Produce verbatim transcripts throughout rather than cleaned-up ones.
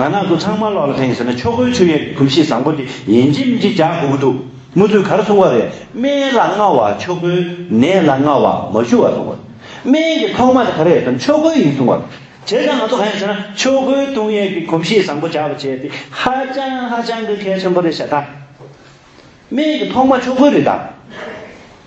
ང་རང་ཚོ་ཚང་མ་ལོག་ལ་ཕན་ཟེར་ན་ཆོ་གའི་ཆུ་ཡོས་གོམས་གཤིས་བཟང་པོ་དེ་ཡིན་གཅིག་མིན་གཅིག་རྒྱག་དགོས་ཀྱི་འདུག་མུ་མཐུད་ག་རེ་གསུང་བ་རེད། སྨན་ལ་རྔ་བ་ཆོ་གའི་ནད་ལ་རྔ་བ་མ་ཞུ་བ་གསུང་བ་རེད། སྨན་གྱི་ཐོག་མ་དེ་ག་རེ་རེད་ཟེར་ན་ཆོ་གའི་ཡིན་གསུང་བ་རེད། བྱས་ཙང་ང་ཚོ་གང་ཡིན་ཟེར་ན་ཆོ་གའི་བཏུང་ཡས་ཀྱི་གོམས་གཤིས་བཟང་པོ་བྱ་བ་བྱས་ཏེ་ཧ་ཅང་ཧ་ཅང་གི་གལ་ཆེན་པོ་རེད་ཤག་ད། སྨན་གྱི་ཐོག་མ་ཆོ་གའི་རེད་ད།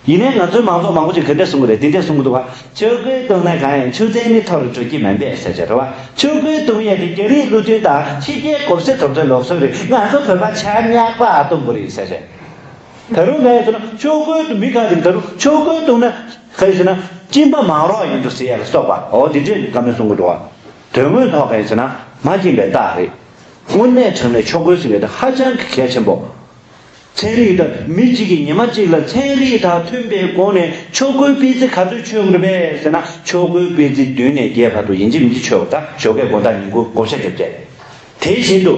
ཡིན་ནའི་ང་ཚོའི་མང་ཚོགས་མང་པོ་ཅིག་ག་འདྲས་གསུང་གི་རེད། འདི་འདྲས་གསུང་གི་འདུག་བ། ཆོ་གའི་བཏུང་ན་གང་ཡིན་ཆུ་ཚན་ནི་མཐོ་རུ་འགྲོ་གི་མ་འབད་ཟེར་བྱས་རེད་བ། ཆོ་གའི་བཏུང་ཡས་དེ་རྒྱ་རིགས་བློ་མཐུན་དང་ཕྱི་རྒྱལ་གོ་སེ་གྲོང་ཚོའི་ལུགས་སྲོལ་རེད། ང་ཚོ་བོད་པ་ཆ་མཉག་པ་ཨ་བཏུང་དགོས་རེད་ཟེར་བྱས། ད་རུང་ངས་ཟེར་ན་ཆོ་གའི་བཏུང་མི་ཁ་ཅིག་ད་རུང་ཆོ་གའི་བཏུང་ན་ག་ཡིན་ཟེར་ན་གཅིན་པ་མང་རོགས་ཡིན་འགྲོ་ཟེར་ཡ་ལ་སོགས་པ་འོ་འདི་འདྲས་བཀའ་མོལ་གསུང་གི་འདུག་བ། དོན་དངོས་ཐོག་ག་ཡིན་ཟེར་ན་མ་གཅིན་པའི་རྟགས་རེད། དངོས་གནས་དྲང་གནས་ཆོ་གའི་ཟེར་མཁན་དེ་ཧ་ཅང་གི་གལ་ཆེན་པོ། ཚན་རིག་དང་མི་གཅིག་གིས་ཉི་མ་གཅིག་ལ་ཚན་རིག་དང་མཐུན་པའི་སྒོ་ནས་ཆོ་གའི་སྤུས་ཚད་ག་ཚོད་ཆོད་ཡོད་རེད་པས་ཟེར་ན་ཆོ་གའི་སྤུས་ཚད་བདུན་ནས་བརྒྱད་བར་དུ་ཡིན་གཅིག་མིན་གཅིག་ཆོད་པ་དང་ཞོགས་ཀས་དགོང་དག་ཉིན་གུང་བགོ་བཤའ་བརྒྱབ་བྱས། དེ་བཞིན་དུ་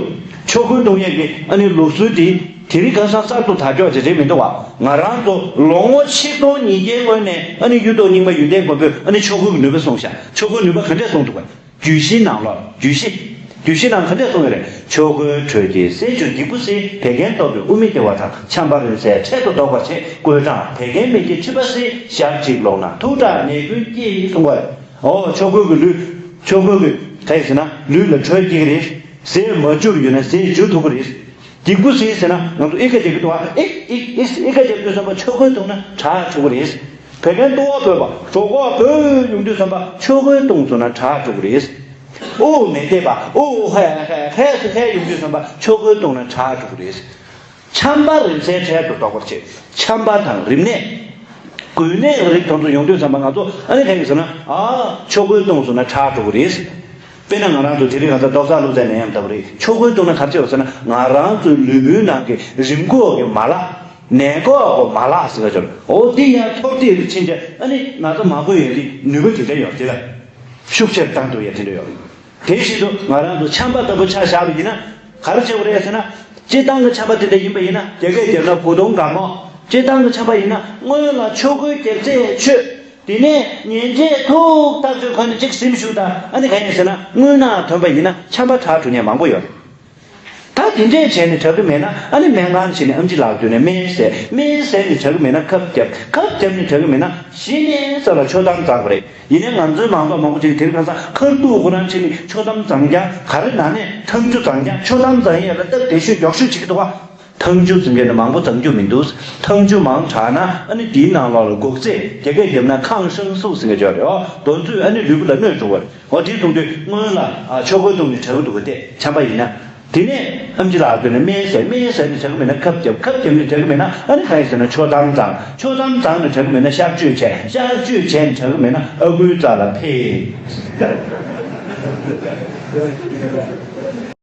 ཆོ་གའི་བཏུང་ཡས་ཀྱི་ཨ་ནི་ལུགས་སྲོལ་དེ་དེ་རིང་ཁ་སང་གསར་དུ་དར་ཀྱོག་ཅིག་རེད་མི་འདུག་བ། ང་རང་ཚོ་ལོ་ངོ་ཆིག་སྟོང་ཉིས་བརྒྱའི་སྔོན་ནས་ཨ་ནི་གཡུ་ཐོག་རྙིང་པ་ཡོན་ཏན་མགོན་པོས་ཨ་ནི་ཆོ་གའི་ནུས་པ་གསུངས་ཤག་ཆོ་གའི་ནུས་པ་ག་འདྲས་གསུངས་འདུག་བ། རྒྱུད་བཞིའི་ནང་ལོགས་རྒྱུད་བཞི། རྒྱུད་བཞི་ནང་ག་འདྲས་གསུངས་ཡོད་རེད། ཆོ་གའི་དྲོད་ཀྱིས་ཟས་བཅུད་སྡིག་པོ་སེལ། བད་ཀན་སྟོབས་པའི་དབུ་མའི་ལྟེ་བ་དང་། ཆམ་པ་རིམས་ནད་འཕྲལ་དུ་ལྡོག་པར་བྱེད། བསྐོལ་གྲང་བད་ཀན་མི་སྐྱེ་མཁྲིས་པ་སེལ། ཞག་གཅིག་ལོག་ན་ཐུག་དྲགས་ནད་ཀུན་སྐྱེ་ཡི་གསུངས་པ་རེད། ཨོ་ཆོ་གའི་གི་ལུས་ཆོ་གའི་གི་ག་ཡིན་ཟེར་ན་ལུས་ལ་དྲོད་སྐྱེ་གི་རེད། ཟས་མ་འཇུར་ཡོད་ན་ཟས་འཇུ་ཐུབ་ཀྱི་རེད། སྡིག་པོ་སེལ་ཟེར་ན་ང་ཚོ་ཨི་ཁ་རྒྱག་གི་འདུག་ཨ། ཨི་ཨི་ཨི་ཨི་ཁ་རྒྱག་དུས་ཙམ་པ་ཆོ་གའི་བཏུང་ན་དྲག་འགྲོ་གི་རེད། བད་ཀན་ལྟོ་བ་བོས་པ་གྲོད་ཁོག་བོས་ཡོང་དུས་ཙམ་པ་ཆོ་གའི་བཏུང་སོང་ན་དྲག་འགྲོ་གི་རེད། དབུགས་མི་བདེ་བ་དབུགས་ཧེ་ཧེ་ཧེ་སུ་ཧེ་ཡོང་དུས་ཙམ་པ་ཆོ་གའི་བཏུང་ན་དྲག་འགྲོ་གི་རེད། ཆམ་པ་རིམས་ནད་འཕྲལ་དུ་ལྡོག་པར་བྱེད། ཆམ་པ་དང་རིམས་ནད། འགོས་ནད་རིགས་དེ་ཚོ་ཡོང་དུས་ཙམ་པ་ང་ཚོ་ཨ་ནི་ག་ཡིན་ཟེར་ན་ཨ་ཆོ་གའི་བཏུང་སོང་ན་དྲག་འགྲོ་གི་རེད། དཔེར་ན་ང་རང་ཚོ་དེ་རིང་ང་ཚོ་ཏོག་གསར་བླུགས་ཚེ་ནད་ཡམས་ལྟ་བུ་རེད། ཆོ་གའི་བཏུང་ན་ག་རེ་བྱེད་ཟེར་ན་ང་རང་ཚོའི་ལུས་པོའི་ནང་གི་རིམས་འགོག་གི་མ་ལག་ནད་འགོག་གི་མ་ལག་ཟེར་བ་ཅིག་ཡོད་རེད། འོ་དེ་ཡར་འཐོར་ཏེ་ཕྱིན་ཆད་ཨ་ནི་ན་ཚ་མང་པོ་ཡོད་དེ་ནུས་པ་དེ་འདྲ་ཡོད་དེ་ལ་ཤུགས་ཆེར་བཏང་ཐུབ་ཡ་དེ་འདྲ་ཡོད་རེད། དེ་བཞིན་དུ་ང་རང་ཚོ་ཆམ་པ་ལྟ་བུ་ཆ་བཞག་པ་ཡིན་ན་ག་རེ་བྱེད་དགོས་རེད་ཟེར་ན། སྤྱིར་བཏང་གི་ཆམ་པ་དེ་འདྲ་ཡིན་པ་ཡིན་ན་རྒྱ་སྐད་བརྒྱབ་ན་བུ་དུང་དགའ་མོ། སྤྱིར་བཏང་གི་ཆམ་པ་ཡིན་ན་སྔོན་ལ་ཆོ་གའི་རྒྱགས་ཚད་ཆོད། དེ་ནས་ཉིན་རྗེས་ཐུག་ཐག་ཆོད་ཁོ་ནས་གཅིག་ཟིམ་བཞུགས་དང་ཨ་ནི་ག་ཡིན་ཟེར་ན་རྔུལ་ནག་ཐོན་པ་ཡིན་ན་ཆམ་པ་དྲག་འགྲོ་མཁན་མང་པོ་ཡོད་རེད། ད་དེ་འདྲས་བྱས་ནས་དྲག་གི་མེད་ན་ཨ་ནི་སྨན་ཁང་ཕྱིན་ནས་ཨེམ་ཆི་ལགས་འདུག་ནས་སྨན་བཟས། སྨན་བཟས་ནས་དྲག་གི་མེད་ན་ཁབ་བརྒྱབ། ཁབ་བརྒྱབ་ནས་དྲག་གི་མེད་ན་གཞི་ནས་ས་ལ་མཆོད་གཏམ་བརྩམས་པ་རེད། ཡིན་ནའི་ང་ཚོའི་མང་ཚོགས་མང་པོ་ཅིག་དེ་རིང་ཁ་སང་ཁ་ཐུག་ཁོ་རང་ཕྱིན་ནས་མཆོད་གཏམ་བརྩམས་ཀྱང་ག་རེ་ན་ནས་ཐང་ཆུ་བརྩམས་ཀྱང་མཆོད་གཏམ་བརྩམས་ཡས་ལ་སྟབས་བདེ་ཤོས་མགྱོགས་ཤོས་བྱེད་ཀྱི་འདུག་བ། ཐང་ཆུ་འཛིན་མཁན་དེ་མང་པོ་བརྩམས་རྒྱུ་མི་འདུག་ཐང་ཆུ་མང་དྲགས་ན་ཨ་ནི་དེའི་ནང་ལོགས་ལ་འགོག་རྫས་རྒྱ་སྐད་བརྒྱབ་ན་ཁང་ཧྲང་སུག་ཟེར་མཁན་ཅིག་ཡོད་རེད། འོ་དེ་ཚོས་ཨ་ནི་ལུས་པོ་ལ་གནོད་འགྲོ་གི་རེད། འོ་དེ་མཐོང་དུས་སྔོན་ལ་ཨ་ཆོ་གའི་བཏུང་ནས་དྲག་གི་འདུག་གི་དེ་ཆམ་པ་ཡིན་ན། དེ་ནས་ཨེམ་ཆི་ལགས་འདུག་ནས་སྨན་བཟས། སྨན་བཟས་ནས་དྲག་གི་མེད་ན་ཁབ་བརྒྱབ། ཁབ་བརྒྱབ་ནས་དྲག་གི་མེད་ན་ཨ་ནི་ག་ཡིན་ཟེར་ན་མཆོད་གཏམ་བརྩམས། མཆོད་གཏམ་བརྩམས་ནས་དྲག་གི་མེད་ན་གཤག་བཅོས་བྱས། གཤག་བཅོས་བྱས་ནས་དྲག་གི་མེད་ན་ཨ་ཁུའི་རྩ་ལ་ཕེབས།